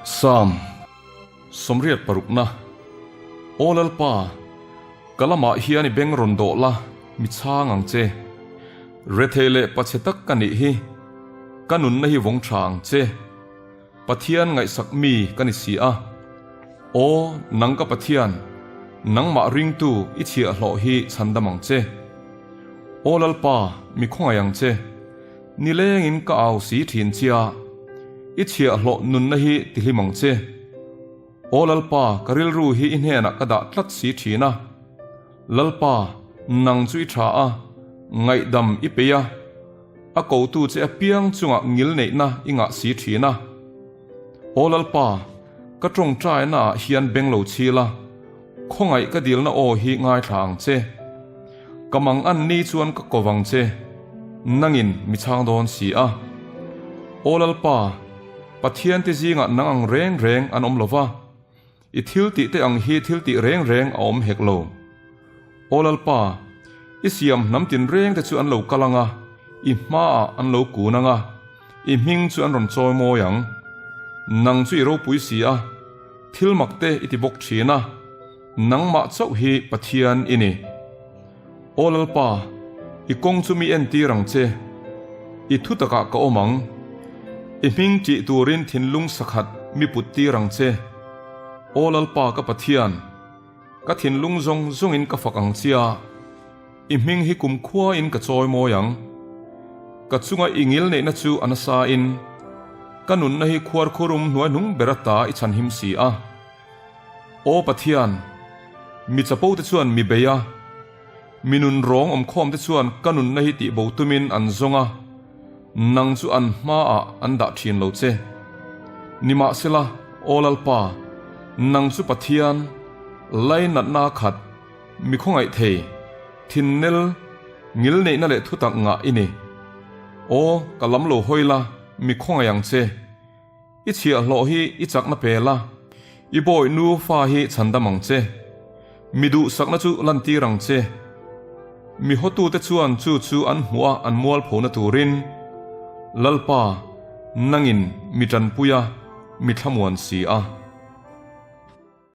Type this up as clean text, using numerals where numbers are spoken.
Psalm sawmriat parukna Aw Lalpa, ka lamah hian i beng rawn dawh la, mi chhang ang che. Rethei leh pachhe tak ka nih hi, ka nunna hi vawng tha ang che. Pathian ngaihsak mi ka ni si a. Aw, nang ka Pathian, nangmah ringtu i chhiahhlawh hi chhandam ang che. Aw Lalpa, mi khawngaih ang che. Nilengin ka au si thin chia, i chhiahhlawh nunna hi tihlim ang che. Aw Lalpa, ka rilru hi i hnenah ka dah tlat si thin a. Lalpa, nang chu i tha a, ngaihdam i peih a, a kotu che apiang chungah ngil neihna i ngah si thin a. Aw Lalpa, ka tawngtaina ah hian beng lo chhil a, khawngaih ka dilna aw hi ngaithla ang che. Ka mang an ni chuan ka ko vang che, nangin mi chhang dawn si a. Aw Lalpa, Pathian te zingah nang ang reng reng an awm lo va, i thil tih te ang hi thil tih reng reng a awm hek lo. Aw Lalpa, i siam hnam tin reng te chu an lo kal ang a, i hmaah an lo kun ang a, i hming chu an rawn chawi mawi ang. Nang chu i ropui si a, thil mak te i ti bawk thin a, nangmah chauh hi Pathian i ni. Aw Lalpa, i kawng chu mi entir ang che, i thu takah ka awm ang. I hming tih turin thinlung sakhat mi put tir ang che. Aw Lalpa ka Pathian, ka thinlung zawng zawngin ka fak ang che a, i hming hi kumkhuain ka chawi mawi ang. Ka chunga i ngil neihna chu a nasa in, ka nunna hi khuarkhurum hnuaihnung ber ata i chhanhim si a. Aw Pathian, mi chapo te chuan mi bei a, mi nun rawng awmkhawm te chuan ka nunna hi tih bo tumin an zawng a, nang chu an hmaah an dah thin lo che. Nimahsela, Aw Lalpa, nang chu Pathian, lainatna khat, mi khawngaih thei, thinnel, ngil neihna leh thutak ngah i ni. Aw, ka lam lo hawi la, mi khawngaih ang che. I chhiahhlawh hi i chakna pe la, i bawi nu fa hi chhandam ang che. Mi duhsakna chu lantir ang che. Mi hawtute chuan chu chu an hmuh a an mualphona turin, Lalpa, nangin mi tanpui a, mi thlamuan si a.